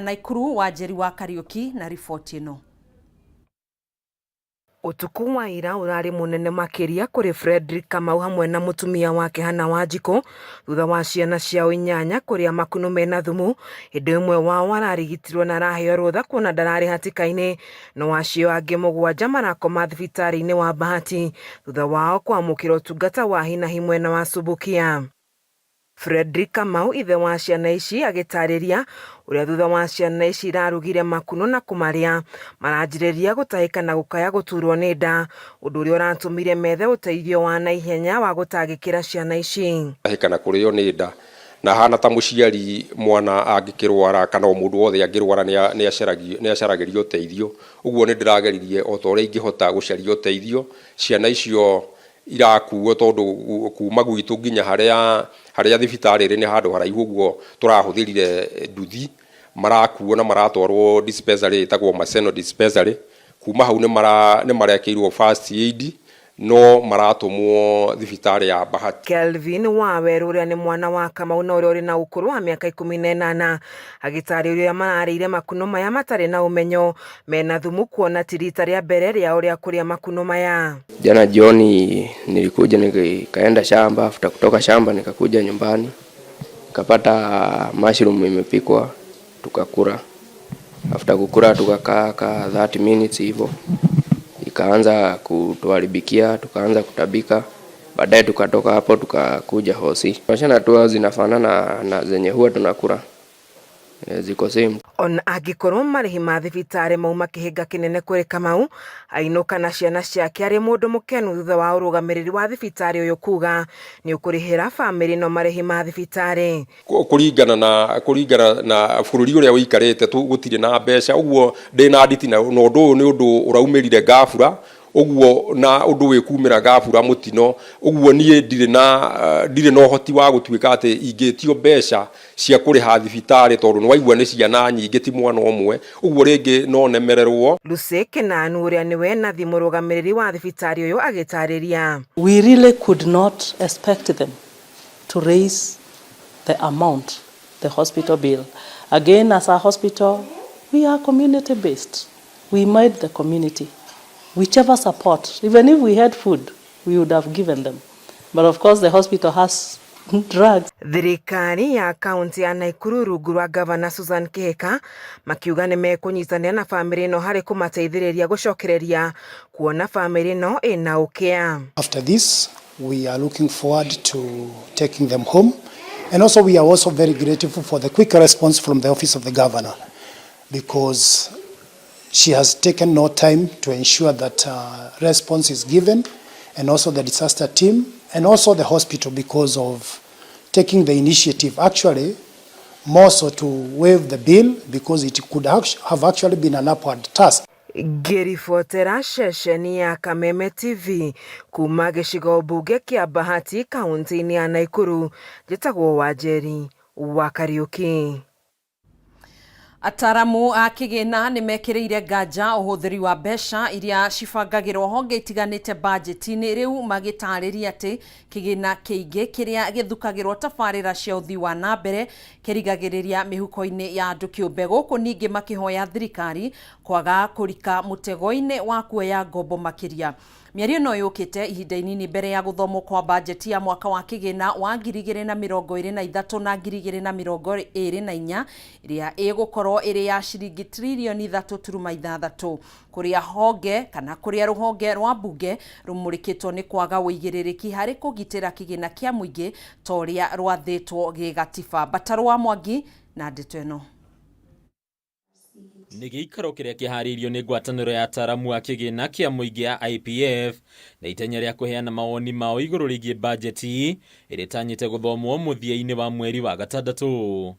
Naikuru Wanjeri wa Kariuki na riboti ĩno. Ũtukũ wa ira ũrarĩ mũnene makĩria kũrĩ Fredrick Kamau hamwe na mũtumia wake Hannah Wanjikũ thutha wa ciana ciao inyanya kũrĩa makunũ mena thumu. Hĩndĩ ũmwe wao ararigitirwo na araheo rũtha kuona ndararĩ hatĩka-inĩ, no acio angĩ 7 marakoma thibitarĩ-inĩ wa Bahati thutha wao kwamũkĩra ũtungata wa hi na hi mwena wa Subukia. Fredrick Kamau ithe wa ciana ici agĩtarĩria ũrĩa thutha wa ciana ici irarugire makunũ na kũmarĩa maranjĩrĩria gũtahĩka na gũkaya gũturwo nĩ nda, ũndũ ũrĩa ũratũmire methe ũteithio wa naihenya wa gũtangĩkĩra ciana ici. Gũtahĩka na kũrĩo nĩ nda na hana ta mũciari mwana angĩkĩrwara kana o mũndũ wothe angĩrwara nĩ acaragĩrio ũteithio. Ũguo nĩ ndĩrageririe o ta ũrĩa ingĩhota gũcaria ũteithio. Ciana icio irakuo tondũ kuma gwitũ nginya harĩa thibitarĩ ĩrĩ nĩ handũ haraihu, ũguo tũrahũthĩrire nduthi marakuo na maratwarwo dispensary ĩtagwo Maseno dispensary. Kuma hau nĩ marekĩirwo first aid no maratũmwo thibitarĩ ya Bahati. Kelvin Waweru ũrĩa nĩ mwana wa Kamau na ũrĩa ũrĩ na ũkũrũ wa mĩaka 18 agĩtarĩria ũrĩa mararĩire makunũ maya matarĩ na ũmenyo mena thumu kuona ti rita rĩa mbere rĩa ũrĩa kũrĩa makunũ maya. Jana jioni nilikuja nikaenda shamba, after kutoka shamba nikakuja nyumbani nikapata mushroom imepikwa tukakula. After kukula tukakaa ka 30 minutes hivyo ikaanza kutuharibikia, tukaanza kutabika. Baadaye tukatoka hapo tukakuja hosi. Mashana tu zinafanana na zenye huwa tunakula. Ziko same. Ona angĩkorwo marĩhi ma thibitarĩ mauma kĩhĩnga kĩnene kũrĩ Kamau, ainũka na ciana ciake arĩ mũndũ mũkenu thutha wa ũrũgamĩrĩri wa thibitarĩ ũyũ kuga nĩ ũkũrĩhĩra bamĩrĩ ĩno marĩhi ma thibitarĩ. Kũringana na bũrũri ũrĩa ũikarĩte gũtirĩ na mbeca, ũguo ndĩna nditi na ũndũ ũyũ nĩ ũndũ ũraumĩrire gabura, ũguo na ũndũ wĩkumĩra gabura mũtino, ũguo niĩ ndirĩ na ũhoti wa gũtuĩka atĩ ingĩtio mbeca cia kũrĩha thibitarĩ tondũ nĩ waigua nĩ ciana nyingĩ ti mwana ũmwe, ũguo rĩngĩ no nemererwo. Lucy Kinanu ũrĩa nĩwe nathi mũrũgamĩrĩri wa thibitarĩ ũyũ agĩtarĩria. We really could not expect them to raise the amount, the hospital bill. Again, as a hospital, we are community based. We made the community. Whichever support, even if we had food, we would have given them. But of course, the hospital has drugs. Thirikari ya kaunti ya Naikuru rungu rwa gavana Susan Kihika makiuga nĩ mekũnyitanĩra na bamĩrĩ ĩno harĩ kũmateithĩrĩria gũcokereria kuona bamĩrĩ ĩno ĩna ũkĩa. After this, we are looking forward to taking them home. And also we are also very grateful for the quick response from the office of the governor, because she has taken no time to ensure that response is given, and also the disaster team and also the hospital, because of taking the initiative actually more so to waive the bill, because it could have actually been an upward task. Ngĩribotera ceceni ya Kameme TV kuma gĩcigo mbunge kĩa Bahati kaunti-inĩ ya Naikuru, njĩtagwo Wanjeri wa Kariuki. Ataramu a kĩgĩna nĩ mekĩrĩire nganja ũhũthĩri wa mbeca iria cibangagĩrwo honge itiganĩte bajeti-inĩ, rĩu magĩtarĩria atĩ kĩgĩna kĩingĩ kĩrĩa gĩthukagĩrwo tabarĩra cia ũthii wa na mbere kĩrigagĩrĩria mĩhuko-inĩ ya andũ kĩũmbe. Gũkũ ningĩ makĩhoya thirikari kwaga kũrika mũtego-inĩ wa kuoya ngombo makĩria. Mĩario ĩno yũkĩte ihinda inini mbere ya gũthomwo kwa bajeti ya mwaka wa kĩgĩna wa 2023 na 2024, ĩrĩa ĩgũkorwo ĩrĩ ya ciringi tririoni 3.6, kũrĩa honge kana kũrĩa rũhonge rwa mbunge rũmũrĩkĩtwo nĩ kwaga ũigĩrĩrĩki harĩ kũgitĩra kĩgĩna kĩa mũingĩ ta ũrĩa rwathĩtwo gĩgatiba. Mbatarũ wa Mwangi na ndeto ĩno. Nĩ gĩikaro kĩrĩa kĩharĩirio nĩ ngwatanĩro ya ataramu a kĩgĩna kĩa mũingĩ ya IPF na itanya rĩa kũheana mawoni mao igũrũ rĩgiĩ bajeti ĩrĩa ĩtanyĩte gũthomwo mũthia-inĩ wa mweri wa gatandatũ.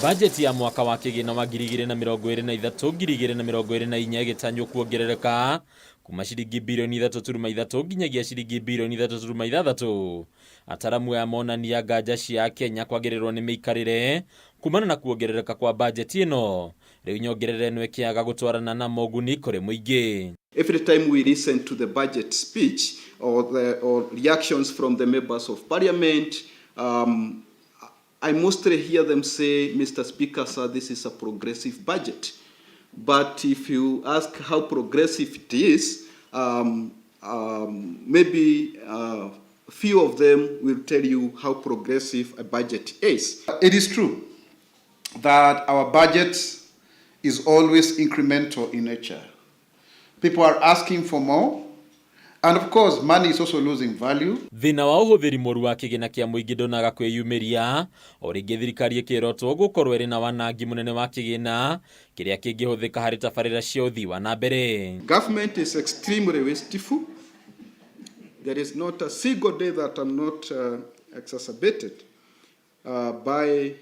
Bajeti ya mwaka wa kĩgĩna wa 2023 2024 ĩgĩtanywo kuongerereka kuma ciringi birioni 3.3 nginyagia ciringi birioni 3.6. Ataramu aya monania nganja cia Kenya kwagĩrĩrwo nĩ mĩikarĩre kumana na kuongerereka kwa bajeti ĩno, rĩu nyongerera ĩno ĩkĩaga gũtwarana na moguni kũrĩ mũingĩ. Every time we listen to the budget speech or reactions from the members of parliament, I mostly hear them say, Mr. Speaker, sir, this is a progressive budget. But if you ask how progressive it is, maybe few of them will tell you how progressive a budget is. It is true that our budget is always incremental in nature. People are asking for more, and of course, money is also losing value. Thina wa ũhũthĩri mũru wa kĩgĩna kĩa mũingĩ ndũnaga kwĩyumĩria o rĩngĩ thirikari ĩkĩrotwo gũkorwo ĩrĩ na wanangi mũnene wa kĩgĩna kĩrĩa kĩngĩhũthĩka harĩ tabarĩra cia ũthii wa na mbere. Government is extremely wasteful. There is not a single day that I'm not exacerbated by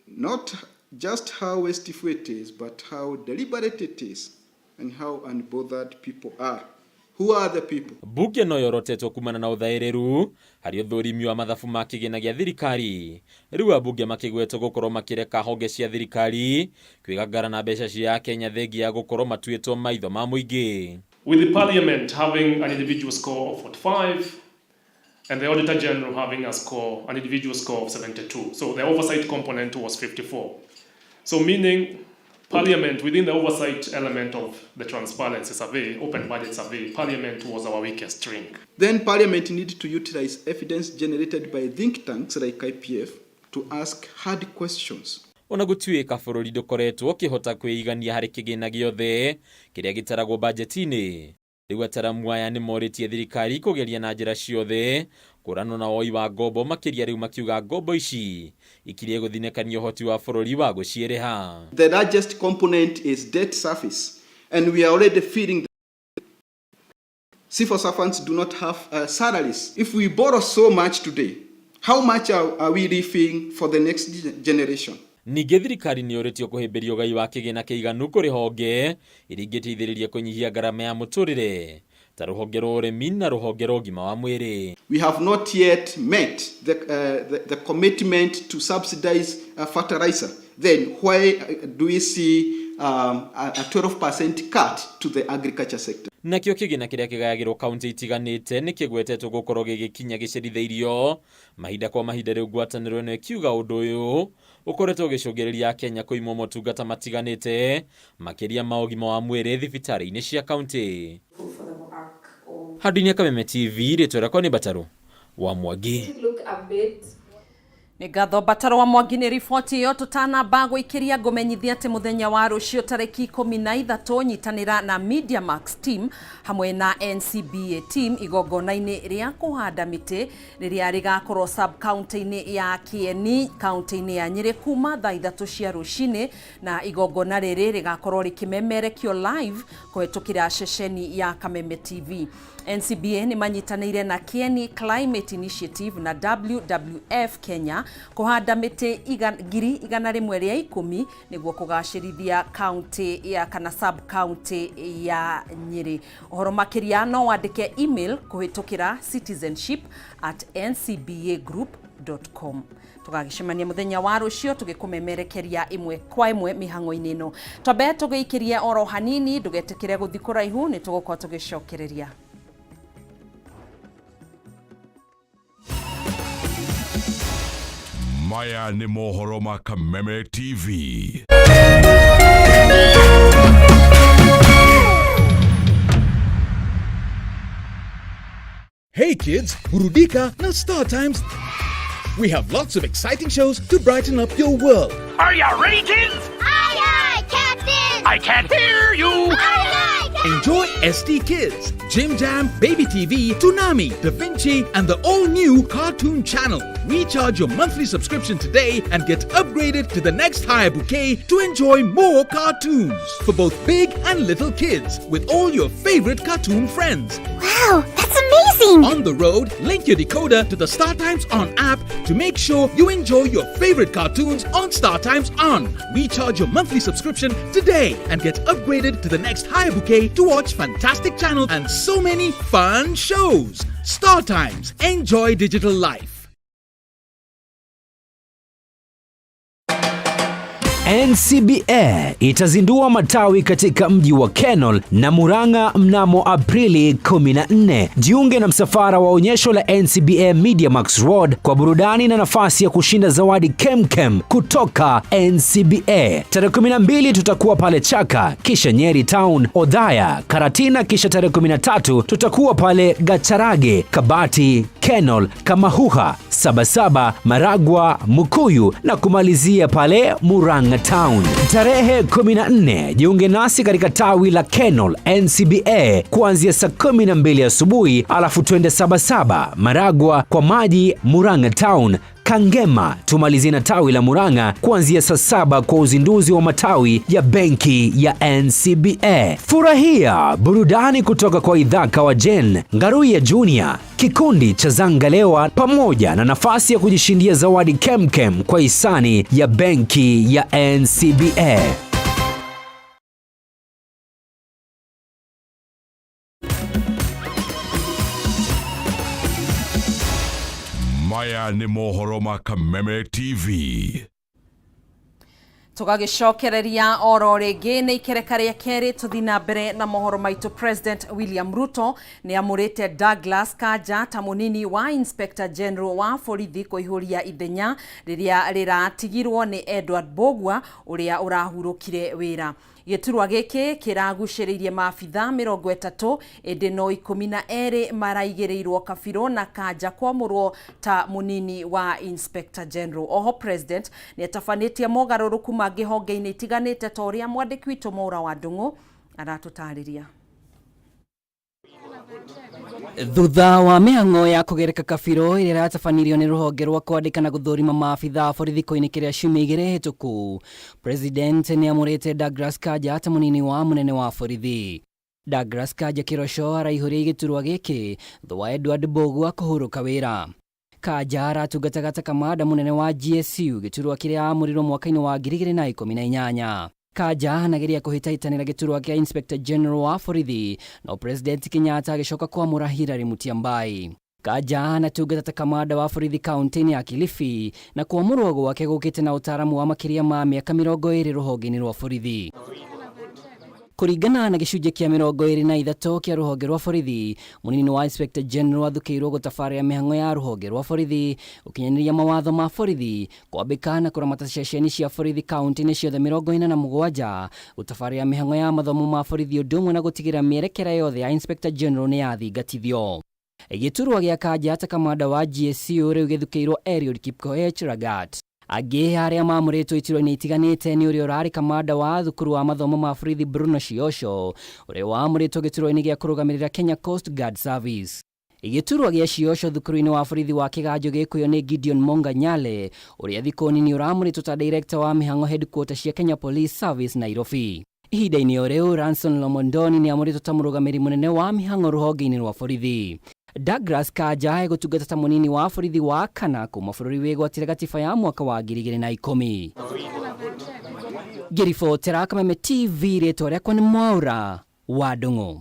not just how wasteful it is, but how deliberate it is and how unbothered people are. Who are the people? Bunge no yorotetwo kumana na ũthaĩrĩru harĩ ũthũrimi wa mathabu ma kĩgĩna gĩa thirikari. Rĩu ambunge makĩgwetwo gũkorwo makĩreka honge cia thirikari kwĩgangara na mbeca cia Kenya thengia ya gũkorwo matuĩtwo maitho ma mũingĩ. With the Parliament having an individual score of 45 and the Auditor General having an individual score of 72. So the oversight component was 54. So meaning Parliament, within the oversight element of the transparency survey, open budget survey, Parliament was our weakest link. Then Parliament needed to utilize evidence generated by think tanks like IPF to ask hard questions. Ona gũtuĩka bũrũri ndũkoretwo ũkĩhota kwĩigania harĩ kĩgĩna gĩothe kĩrĩa gĩtaragwo bajeti-inĩ, rĩu ataramu aya nĩ morĩtie thirikari kũgeria na njĩra ciothe kũranwo na woi wa ngombo makĩria rĩu makiuga ngombo ici ikirie gũthinĩkania ũhoti wa bũrũri wa gũciĩrĩha. The largest component is debt service, and we are already feeling civil servants do not have salaries. If we borrow so much today, how much are we leaving for the next generation? Ningĩ thirikari nĩ yũrĩtio kũhĩmbĩria ũgai wa kĩgĩna kĩiganu kũrĩ honge iria ingĩteithĩrĩria kũnyihia ngarama ya mũtũrĩre ta rũhonge rwa ũrĩmi na rũhonge rwa ũgima wa mwĩrĩ. We have not yet met the commitment to subsidize fertilizer. Then why do we see a 12% cut to the agriculture sector? Nakĩo kĩgĩna kĩrĩa kĩgayagĩrwo kaunti itiganĩte nĩ kĩgwetetwo gũkorwo gĩgĩkinya gĩcerithĩirio mahinda kwa mahinda. Rĩu ngwatanĩro ĩno ĩkiuga ũndũ ũyũ ũkoretwo ũgĩcũngĩrĩria Kenya kũimwo motungata matiganĩte makĩria ma ũgima wa mwĩrĩ thibitarĩ-inĩ cia kaunti. Handũ-inĩ Kameme TV, rĩtwa rĩakwa nĩ Mbatarũ wa Mwangi. Nĩ ngatho Mbataro wa Mwangi nĩ riboti ĩyo. Tũtanamba gũikĩria, ngũmenyithia atĩ mũthenya wa rũciũ tarĩki 13, nyitanĩra na Media Max team hamwe na NCBA team igongona-inĩ rĩa kũhanda mĩtĩ rĩrĩa rĩgakorwo sub county-inĩ ya Kieni, kaunti-inĩ ya Nyĩrĩ, kuma thaa 3 cia rũcinĩ, na igongona rĩrĩ rĩgakorwo rĩkĩmemerekio live kũhetũkĩra ceceni ya Kameme TV. NCBA nĩ manyitanĩire na Kieni Climate Initiative na WWF Kenya kũhanda mĩtĩ 110,000 nĩguo kũgacĩrithia kaunti ya kana sub county ya Nyĩrĩ. Ũhoro makĩria no wandĩke email kũhĩtũkĩra citizenship@ncbagroup.com. Tũgagĩcemania mũthenya wa rũciũ tũgĩkũmemerekeria ĩmwe kwa ĩmwe mĩhang'o-inĩ ĩno. Twambe tũgĩikĩrie oro hanini, ndũgetĩkĩre gũthiĩ kũraihu, nĩ tũgũkorwo tũgĩcokereria. Maya nĩ mohoro ma Kameme TV. Hey kids, burudika na Star Times. We have lots of exciting shows to brighten up your world. Are you ready, kids? Aye, aye, Captain! I can't hear you! Aye, aye, Captain! Enjoy ST Kids, Jim Jam, Baby TV, Toonami, Da Vinci, and the all-new Cartoon Channel. Recharge your monthly subscription today and get upgraded to the next higher bouquet to enjoy more cartoons for both big and little kids with all your favorite cartoon friends. Wow, that's amazing! On the road, link your decoder to the Star Times On app to make sure you enjoy your favorite cartoons on Star Times On. Recharge your monthly subscription today and get upgraded to the next higher bouquet to watch fantastic channels and so many fun shows. Star Times, enjoy digital life. NCBA itazindua matawi katika mji wa Kenol na Murang'a mnamo Aprili 14. Jiunge na msafara wa onyesho la NCBA Media Max Road kwa burudani na nafasi ya kushinda zawadi kemkem kutoka NCBA. Tarehe 12 tutakuwa pale Chaka, kisha Nyeri Town, Odhaya, Karatina, kisha tarehe 13 tutakuwa pale Gacharage, Kabati, Kenol, Kamahuha, Sabasaba, Maragwa, Mukuyu na kumalizia pale Murang'a Town. Tarehe 14 jiunge nasi katika tawi la Kenol NCBA kuanzia saa 12 asubuhi, alafu twende Sabasaba, Maragwa kwa maji, Murang'a Town, Kangema tumalizie na tawi la Murang'a kuanzia saa 7 kwa uzinduzi wa matawi ya benki ya NCBA. Furahia burudani kutoka kwa Idhaka wa Jen, Ngaruya Junior, kikundi cha Zangalewa pamoja na nafasi ya kujishindia zawadi kemkem kwa hisani ya benki ya NCBA. Maya nĩ mohoro ma Kameme TV. Tũgagĩcokereria oro rĩngĩ nĩ ikereka rĩa kerĩ tũthi na mbere na mohoro maitũ. President William Ruto nĩ amũrĩte Douglas Kanja ta mũnini wa Inspector General wa borithi kũihũria ithenya rĩrĩa rĩratigirwo nĩ Edward Mbugua ũrĩa ũrahurũkire wĩra. Gĩturwa gĩkĩ kĩragucĩrĩirie maabitha 30 ĩndĩ no 12 maraigĩrĩirwo kabirũ na Kanja kwamũrwo ta mũnini wa Inspector General. Oho President nĩ atabanĩtie mogarũrũku mangĩ honge-inĩ itiganĩte ta ũrĩa mwandĩki witũ Maura wa Ndung'u aratũtarĩria. Thutha wa mĩhang'o ya kũgereka kabirũ ĩrĩa ĩratabanirio nĩ rũhonge rwa kwandĩka na gũthũrima maabitha a borithi thikũ-inĩ kĩrĩa ciumia igĩrĩ hĩtũku, President nĩ amũrĩte Douglas Kanja ta mũnini wa mũnene wa borithi. Douglas Kanja Kĩroco araihũria gĩturwa gĩkĩ thutha wa Edward Mbugua kũhurũka wĩra. Kanja aratungataga ta kamanda mũnene wa GSU gĩturwa kĩrĩa aamũrirwo mwaka-inĩ wa 2018. Kanja anageria kũhĩtahĩtanĩra gĩturwa kĩa Inspector General wa borithi no President Kenyatta agĩcoka kwamũra Hilary Mutyambai. Kanja anatungata ta kamanda wa borithi kaunti-inĩ ya Kilifi na kwamũrwo gwake gũkĩte na ũtaaramu wa makĩria ma mĩaka 20 rũhonge-inĩ rwa borithi. Kũringana na gĩcunjĩ kĩa 23 kĩa rũhonge rwa borithi, mũnini wa Inspector General athukĩirwo gũtabarĩra mĩhang'o ya rũhonge rwa borithi, gũkinyanĩria mawatho ma borithi, kwambĩka na kũramata ceceni cia borithi kaunti-inĩ ciothe 47, gũtabarĩra mĩhang'o ya mathomo ma borithi ũndũ ũmwe na gũtigĩrĩra mĩerekera yothe ya Inspector General nĩ yathingatithio. Gĩturwa gĩa Kanja ta kamanda wa GSU rĩu gĩthukĩirwo Eliud Kipkoech Lagat. Angĩ arĩa mamũrĩtwo iturwa-inĩ itiganĩte nĩ ũrĩa ũrarĩ kamanda wa thukuru wa mathomo ma borithi Bruno Shioso, ũrĩa wamũrĩtwo gĩturwa-inĩ gĩa kũrũgamĩrĩra Kenya Coast Guard Service. Gĩturwa gĩa Shioso thukuru-inĩ wa borithi wa Kĩganjo Gĩkũyũ nĩ Gideon Monga Nyale, ũrĩa thikũ nini ũramũrĩtwo ta director wa mĩhang'o headquarter cia Kenya Police Service Nairobi. Ihinda-inĩ o rĩu Ranson Lomondoni nĩ amũrĩtwo ta mũrũgamĩrĩri mũnene wa mĩhang'o rũhonge-inĩ rwa borithi. Douglas Kanja egũtungata ta mũnini wa borithi wa kana kuma bũrũri wĩgwatĩre gatiba ya mwaka wa 2010. Ngĩribotera Kameme TV rĩtwa rĩakwa nĩ Mwaura wa Ndung'u.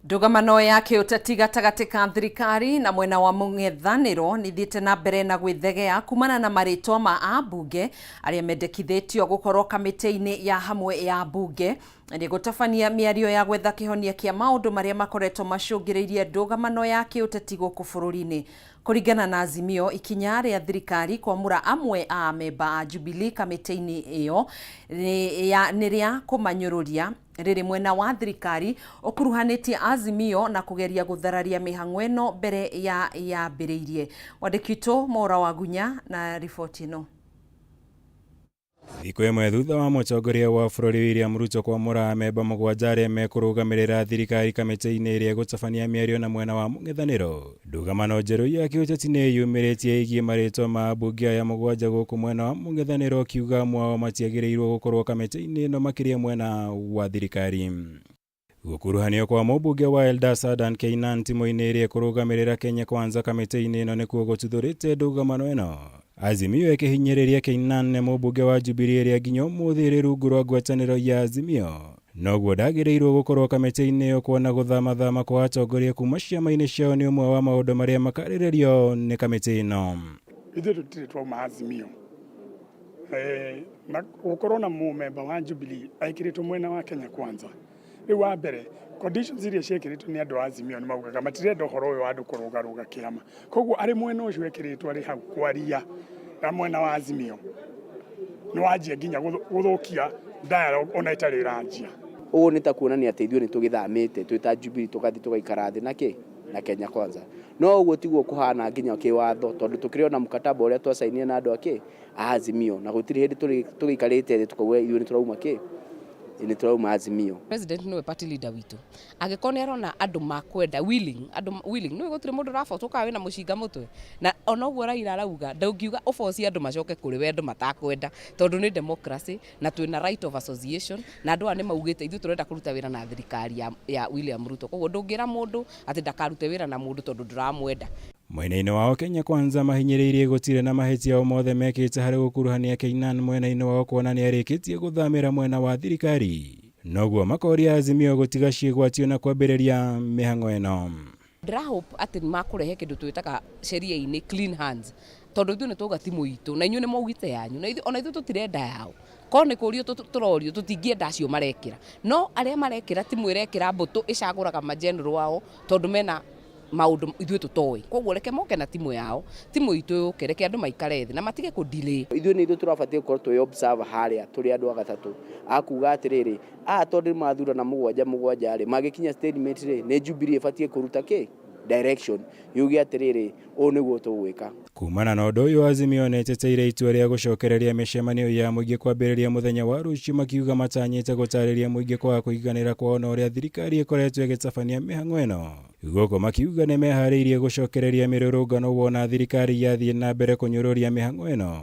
Ndũgamano ya kĩũteti gatagatĩ ka thirikari na mwena wa mũng'ethanĩro nĩ ithiĩte na mbere na gwĩthegea kumana na marĩtwa ma ambunge arĩa mendekithĩtio gũkorwo kamĩtĩ-inĩ ya hamwe ya mbunge nĩ gũtabania mĩario ya gwetha kĩhonia kĩa maũndũ marĩa makoretwo macũngĩrĩirie ndũgamano ya kĩũteti gũkũ bũrũri-inĩ. Kũringana na Azimio, ikinya rĩa thirikari kwamũra amwe a amemba a Jubilee kamĩtĩ-inĩ ĩyo nĩ rĩa kũmanyũrũria rĩrĩ mwena wa thirikari ũkuruhanĩtie Azimio na kũgeria gũthararia mĩhang'o ĩno mbere ya yambĩrĩirie. Mwandĩki witũ Maura Wagunya na riboti ĩno. Thikũ ĩmwe thutha wa mũtongoria wa bũrũri William Ruto kwamũra amemba 7 arĩa mekũrũgamĩrĩra thirikari kamĩtĩ-inĩ ĩrĩa ĩgũtabania mĩario na mwena wa mũng'ethanĩro, ndũgamano njerũ ya kĩũteti nĩ yumĩrĩtie ĩgiĩ marĩtwa ma ambunge aya 7 gũkũ mwena wa mũng'ethanĩro ũkiuga amwe ao matiagĩrĩirwo gũkorwo kamĩtĩ-inĩ ĩno makĩria mwena wa thirikari. Gũkuruhanio kwa mũmbunge wa Eldas Adan Keynan timũ-inĩ ĩrĩa ĩkũrũgamĩrĩra Kenya Kwanza kamĩtĩ-inĩ ĩno nĩkuo gũtuthũrĩte ndũgamano ĩno. Azimio ĩkĩhinyĩrĩria Keynan nĩ mũmbunge wa Jubilee ĩrĩa nginya ũmũthĩ ĩrĩ rungu rwa ngwatanĩro ya Azimio, noguo ndagĩrĩirwo gũkorwo kamĩtĩ-inĩ ĩyo kuona gũthamathama kwa atongoria kuma ciama-inĩ ciao nĩ ũmwe wa maũndũ marĩa makarĩrĩrio nĩ kamĩtĩ ĩno. Ithuĩ tũtirĩ twauma Azimio. Na gukorwo na mumemba wa Jubilee aikiritwo mwena wa Kenya Kwanza. Riu wa mbere conditions iria ciĩkĩrĩtwo nĩ andũ a Azimio nĩ maugaga matirenda ũhoro ũyũ wa andũ kũrũgarũga kĩama, koguo arĩ mwena ũcio ekĩrĩtwo arĩ hau kwaria na mwena wa Azimio nĩ wanjia nginya gũthũkia dialogue ona ĩtarĩ ĩranjia. Ũguo nĩ ta kuonania atĩ ithuĩ nĩ tũgĩthamĩte twĩ ta Jubilee tũgathiĩ tũgaikara thĩ na kĩ na Kenya Kwanza. No ũguo tiguo kũhana nginya kĩwatho, tondũ tũkĩrĩ ona mkataba ũrĩa twacainire na andũ a kĩ a Azimio, na gũtirĩ hĩndĩ tũgĩikarĩte thĩ tũkauga ithuĩ nĩ tũrauma kĩ nĩ tũrauma Azimio. President niwe party leader witũ, angĩkorwo nĩ arona andũ makwenda willing, andũ willing, nĩ gũtirĩ mũndũ ũrabocwo kana wĩna mũcinga mũtwe, na ona ũguo Raila arauga ndũngiuga ũbocie andũ macoke kũrĩ we andũ matakwenda, tondũ nĩ democracy na twĩna right of association, na andũ aya nĩ maugĩte ithuĩ tũrenda kũruta wĩra na thirikari ya William Ruto, koguo ndũngĩra mũndũ atĩ ndakarute wĩra na mũndũ tondũ ndũramwenda. Mwena-inĩ wao Kenya Kwanza mahinyĩrĩirie gũtirĩ na mahĩtia o mothe mekĩte harĩ gũkuruhania Keynan mwena-inĩ wao kuona nĩarĩkĩtie gũthamĩra mwena wa thirikari, noguo makoria Azimio gũtiga ciĩgwatio na kwambĩrĩria mĩhang'o ĩno. Ndĩra hope atĩ nĩ makũrehe kĩndũ twĩtaga sheria-inĩ clean hands, tondũ ithuĩ nĩ twauga timu itũ na inyuĩ nĩ mwaugĩte yanyu, na ona ithuĩ tũtirenda yao, korwo nĩ kũrio tũrorio tũtingĩenda acio marekĩra, no arĩa marekĩra timu ĩrekĩra mbũtũ ĩcagũraga mageneral ao tondũ mena maũndũ ithuĩ tũtoĩ, koguo reke moke na timu yao, timu itũ yũke, reke andũ maikare thĩ na matige kũ delay. Ithuĩ nĩ ithuĩ tũrabatiĩ gũkorwo twĩ observer harĩa tũrĩ andũ a gatatũ a kuga atĩrĩrĩ, aya tondũ nĩ mathurana mũgwanja mũgwanja rĩ, magĩkinya statement rĩ, nĩ Jubilee ĩbatiĩ kũruta kĩ direction yuge atĩrĩrĩ, ũũ nĩguo tũgwĩka. Kumana na ũndũ ũyũ Azimio nĩĩteteire itua rĩa gũcokereria mĩcemanio ya mũingĩ kwambĩrĩria mũthenya wa rũciũ, makiuga matanyĩte gũtarĩria mũingĩ kwaga kũiganĩra kwao na ũrĩa thirikari ĩkoretwo ĩgĩtabania mĩhang'o ĩno. Gũkũ makiuga nĩmeharĩirie gũcokereria mĩrũrũngano wona thirikari yathiĩ na mbere kũnyũrũria mĩhang'o ĩno.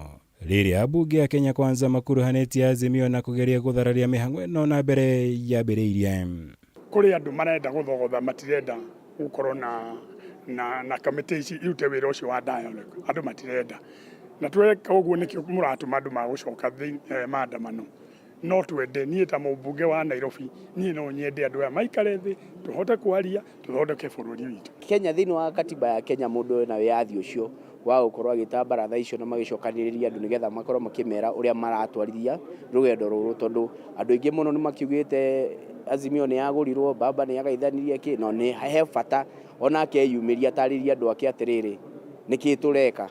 Rĩrĩa ambunge a Kenya Kwanza makuruhanĩtie Azimio na kũgeria gũthararia mĩhang'o ĩno na mbere yambĩrĩirie. Kũrĩ andũ marenda gũthogotha, matirenda gũkorwo na kamĩtĩ ici irute wĩra ũcio wa dialogue, andũ matirenda, na tweka ũguo nĩkĩo mũratũma andũ magũcoka maandamano. No twende niĩ ta mũmbunge wa Nairobi, niĩ no nyende andũ aya maikare thĩ tũhote kwaria tũthondeke bũrũri witũ. Kenya thĩinĩ wa katiba ya Kenya mũndũ ena wĩyathi ũcio wa gũkorwo agĩta baratha icio na magĩcokanĩrĩria andũ nĩgetha makorwo makĩmera ũrĩa maratwarithia rũgendo rũrũ, tondũ andũ aingĩ mũno nĩ makiugĩte Azimio nĩ yagũrirwo, baba nĩ yagaithanirie kĩ, no nĩ he bata onake eyumĩria atarĩrie andũ ake atĩrĩrĩ, nĩkĩ tũreka,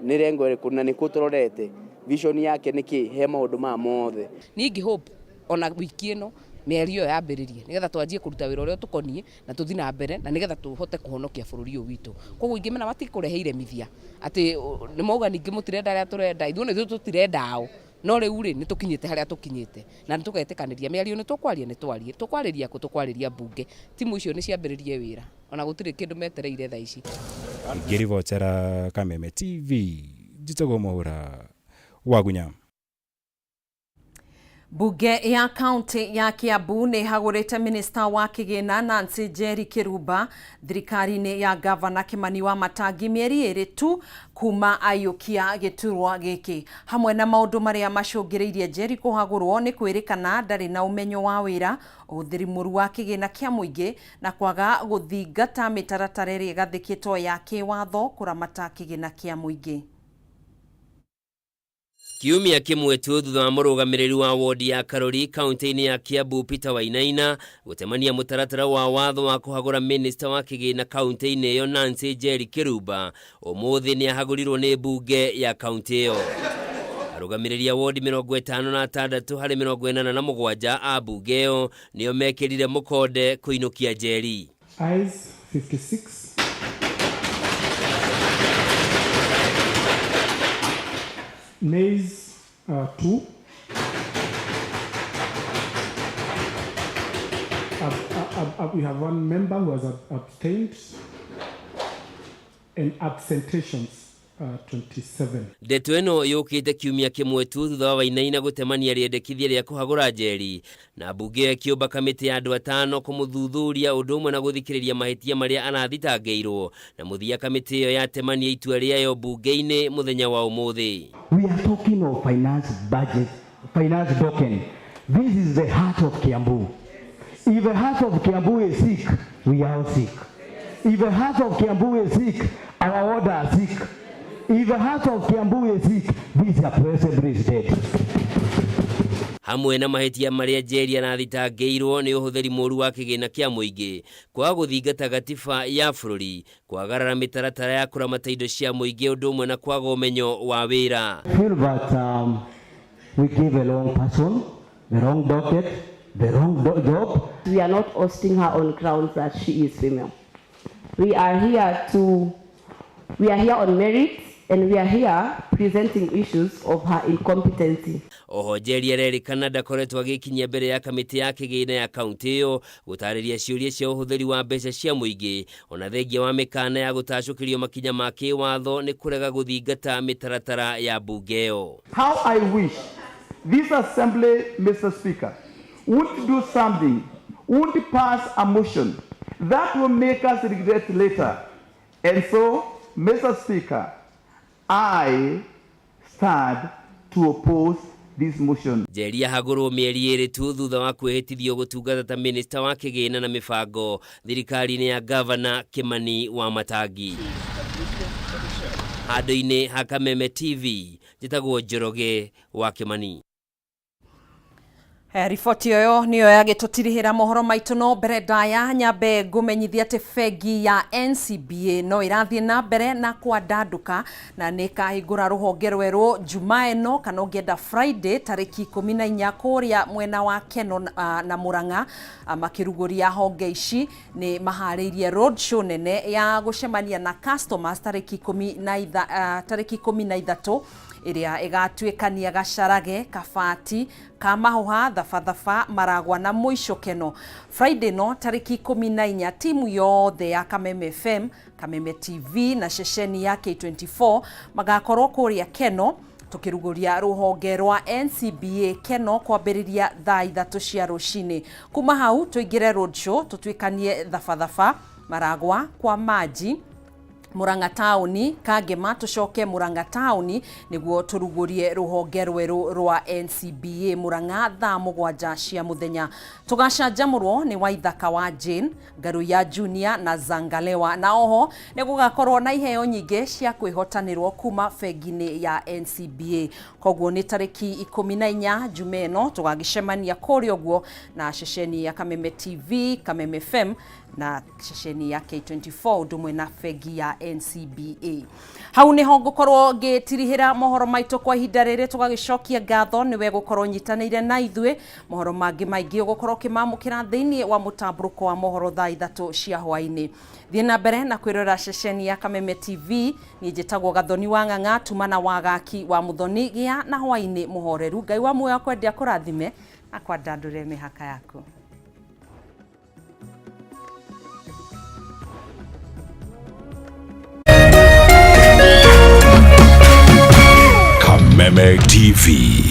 nĩ rengo ĩrĩkũ na nĩkũ tũrorete, vision yake nĩkĩ he maũndũ maya mothe. Niĩ ingĩ hope ona wiki ĩno mĩario ĩyo yambĩrĩrie nĩgetha twanjie kũruta wĩra ũrĩa ũtũkoniĩ na tũthiĩ na mbere na nĩgetha tũhote kũhonokia bũrũri ũyũ witũ. Koguo ingĩmena matikũrehe iremithia atĩ nĩ mauga ningĩ mũtirenda arĩa tũrenda, ithuĩ ona ithuĩ tũtirenda ao, no rĩu rĩ nĩ tũkinyĩte harĩa tũkinyĩte na nĩ tũgetĩkanĩria mĩario nĩ tũkwaria, nĩ twarie, tũkwarĩria kũ, tũkwarĩria mbunge. Timu icio nĩ ciambĩrĩrie wĩra ona gũtirĩ kĩndũ metereire thaa ici. Ngĩribotera Kameme TV, njĩtagwo Mwaura Wagunya. Bunge ya kaunti ya Kiambu nĩ ĩhagũrĩte minista wa kĩgĩna Nancy Njeri Kĩrumba thirikari-inĩ ya gavana Kimani wa Matangi mĩeri ĩrĩ tu kuma aiyũkia gĩturwa gĩkĩ. Hamwe na maũndũ marĩa macũngĩrĩirie Njeri kũhagũrwo nĩ kwĩrĩkana ndarĩ na ũmenyo wa wĩra, ũhũthĩri mũru wa kĩgĩna kĩa mũingĩ na kwaga gũthingata mĩtaratara ĩrĩa ĩgathĩkĩtwo ya kĩwatho kũramata kĩgĩna kĩa mũingĩ. Kiumia kĩmwe tu thutha wa mũrũgamĩrĩri wa wodi ya Karori kaunti-inĩ ya Kiambu Peter Wainaina gũtemania mũtaratara wa watho wa kũhagũra minista wa kĩgĩna kaunti-inĩ ĩyo Nancy Njeri Kĩrumba, ũmũthĩ nĩ ahagũrirwo nĩ mbunge ya kaunti ĩyo. Arũgamĩrĩri a wodi 56 harĩ 87 a mbunge ĩyo nĩo mekĩrire mũkonde kũinũkia Njeri. Ayes 56. Nays 2. We have one member who has abstained, and absentations 27. Ndeto ĩno yũkĩte kiumia kĩmwe tu thutha wa Wainaina gũtemania rĩendekithia rĩa kũhagũra Njeri na mbunge ĩyo ĩkĩũmba kamĩtĩ ya andũ atano kũmũthuthuria ũndũ ũmwe na gũthikĩrĩria mahĩtia marĩa arathitangĩirwo, na mũthia kamĩtĩ ĩyo yatemania itua rĩayo mbunge-inĩ mũthenya wa ũmũthĩ. We are talking of finance budget, finance token. This is the heart of Kiambu. If the heart of Kiambu is sick, we are all sick. If the heart of Kiambu is sick, our order are sick. If the heart of Kiambu is sick, this assembly is dead. Hamwe na mahĩtia marĩa Njeri arathitangĩirwo nĩ ũhũthĩri mũru wa kĩgĩna kĩa mũingĩ, kwaga gũthingata gatiba ya bũrũri, kwagarara mĩtaratara ya kũramata indo cia mũingĩ ũndũ ũmwe na kwaga ũmenyo wa wĩra. Feel that we give the wrong person, the wrong docket, the wrong job. We are not ousting her on grounds that she is female. We are here to, we are here on merit, and we are here presenting issues of her incompetency. Oho Njeri arerĩkana ndakoretwo agĩkinyia mbere ya kamĩtĩ ya kĩgĩna ya kaunti ĩyo gũtarĩria ciũria cia ũhũthĩri wa mbeca cia mũingĩ, ona thengia wa mĩkana ya gũtacũkĩrio makinya ma kĩwatho nĩ kũrega gũthingata mĩtaratara ya mbunge ĩyo. How I wish this assembly, Mr. Speaker, won't do something, won't pass a motion that will make us regret later. And so, Mr. Speaker, I stand to oppose this motion. Njeri ahagũrwo mĩeri ĩrĩ tu thutha wa kwĩhĩtithio gũtungata ta minista wa kĩgĩna na mĩbango thirikari-inĩ ya Gavana Kimani wa Matangi. Handũ-inĩ ha Kameme TV, njĩtagwo Njoroge wa Kimani. Riboti ĩyo nĩyo yagĩtũtirihĩra mohoro maitũ, no mbere ndaya nyambe ngũmenyithia atĩ bengi ya NCBA no ĩrathiĩ na mbere na kwandandũka na nĩ ĩkahingũra rũhonge rwerũ Jumaa ĩno kana ũngĩenda Friday tarĩki 14 kũrĩa mwena wa Keno na Murang'a. Makĩrugũria honge ici nĩ maharĩirie road show nene ya gũcemania na customers tarĩki 13 ĩrĩa ĩgatuĩkania Gacarage, Kabati, Kamahuha, Thabathaba, Maragwa na mũico Keno. Friday no tarĩki 14 timu yothe ya Kameme FM, Kameme TV na ceceni ya K24 magakorwo kũrĩa Keno tukĩrugũria rũhonge rwa NCBA Keno kwambĩrĩria thaa 3 cia rũcinĩ. Kuma hau tũingĩre road show tũtuĩkanie Thabathaba, Maragwa, kwa Maji, Murang'a taũni, Kangema, tũcoke Murang'a taũni nĩguo tũrugũrie rũhonge rwerũ rwa NCBA Murang'a thaa 7 cia mũthenya. Tũgacanjamũrwo nĩ Waithaka wa Jane, Ngaruiya Junior na Zangalewa, na oho nĩ gũgakorwo na iheo nyingĩ cia kwĩhotanĩrwo kuma bengi-inĩ ya NCBA. Koguo nĩ tarĩki 14 Jumaa ĩno tũgagĩcemania kũrĩa ũguo na ceceni ya Kameme TV, Kameme FM na ceceni ya K24 ũndũ ũmwe na bengi ya NCBA. Hau niho ngũkorwo ngĩtirihĩra mohoro maitũ kwa ihinda rĩrĩ, tũgagĩcokia ngatho nĩwe gũkorwo nyitanĩire na ithuĩ. Mohoro mangĩ maingĩ ũgũkorwo ũkĩmamũkĩra thĩinĩ wa mũtambũrũko wa mohoro thaa 3 cia hwaĩ-inĩ. Thiĩ na mbere na kwĩrorera ceceni ya Kameme TV. Niĩ njĩtagwo Gathoni wa Ng'ang'a, tumana wa Gaki wa Muthoni. Gĩa na hwaĩ-inĩ mũhoreru. Ngai wa muoyo akwendia kũrathime na kwandandũre mĩhaka yaku. Kameme TV.